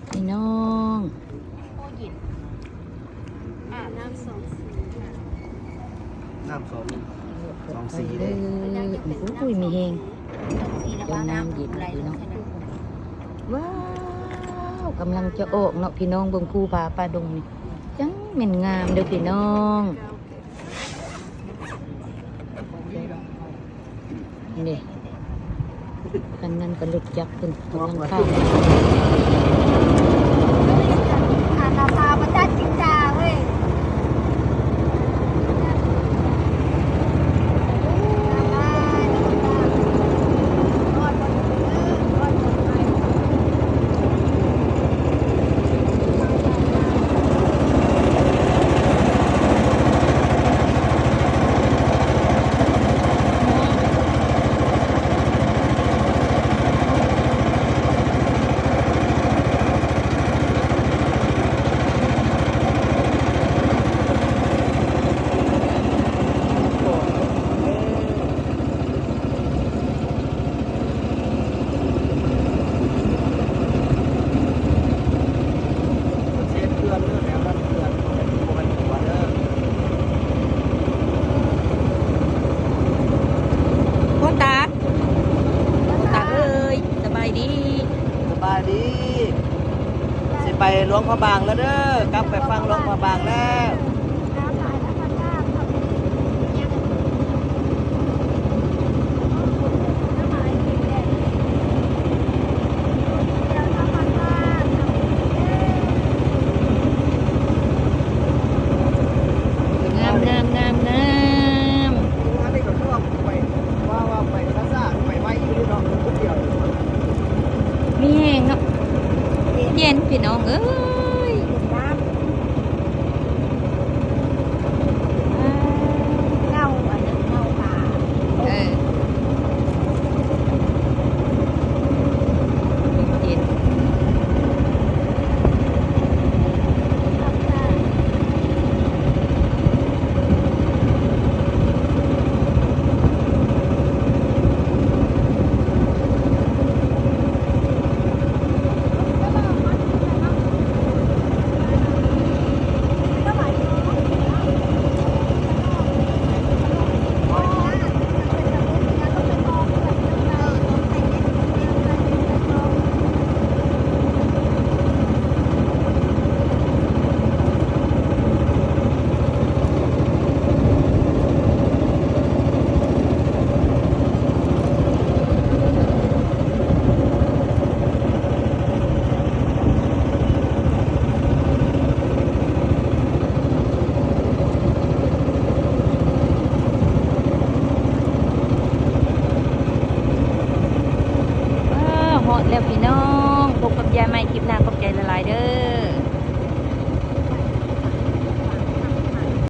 ພີ່ນ້ອງ ໂອ້ ເຢັນ ອາບນ້ຳສອງ ນ້ຳສອງ ສອງສີເດ້. ໂອ້ຍ ມີແຮງ ເຈົ້ານ້ຳເຢັນພີ່ນ້ອງ. ວ້າວ ກຳລັງຈະອອກເນາະພີ່ນ້ອງ ເບິ່ງພູຜາປ່າດົງນີ້ ຈັ່ງແມ່ນງາມເດີ້ພີ່ນ້ອງ. ນີ້ ຄັນນັ້ນກໍລົດຈັກເພິ່ນກຳລັງຂ້າມ. ພໍ່ຕາ ພໍ່ຕາເອີຍ ສະບາຍດີ ສະບາຍດີ. ຊິໄປຫຼວງພະບາງແລ້ວເດີ້ ກັບໄປຝັ່ງຫຼວງພະບາງແລ້ວ. ງາມ ງາມ ງາມ ງາມ. ອັນນີ້ກໍຄືວ່າໄປ ວ່າ ວ່າໄປຊ້າໆ ໄປໄວຢູ່ເນາະ ຄົນດຽວ ມີແຮງເນາະ ເຢັນພີ່ນ້ອງເອີຍ. ເງົາ ອັນນັ້ນເງົາປາ ເອີ ເຢັນ. ອ້າວ ຮອດແລ້ວພີ່ນ້ອງ ພົບກັບຍາຍໃໝ່ຄລິບໜ້າ ຂອບໃຈຫຼາຍໆເດີ້.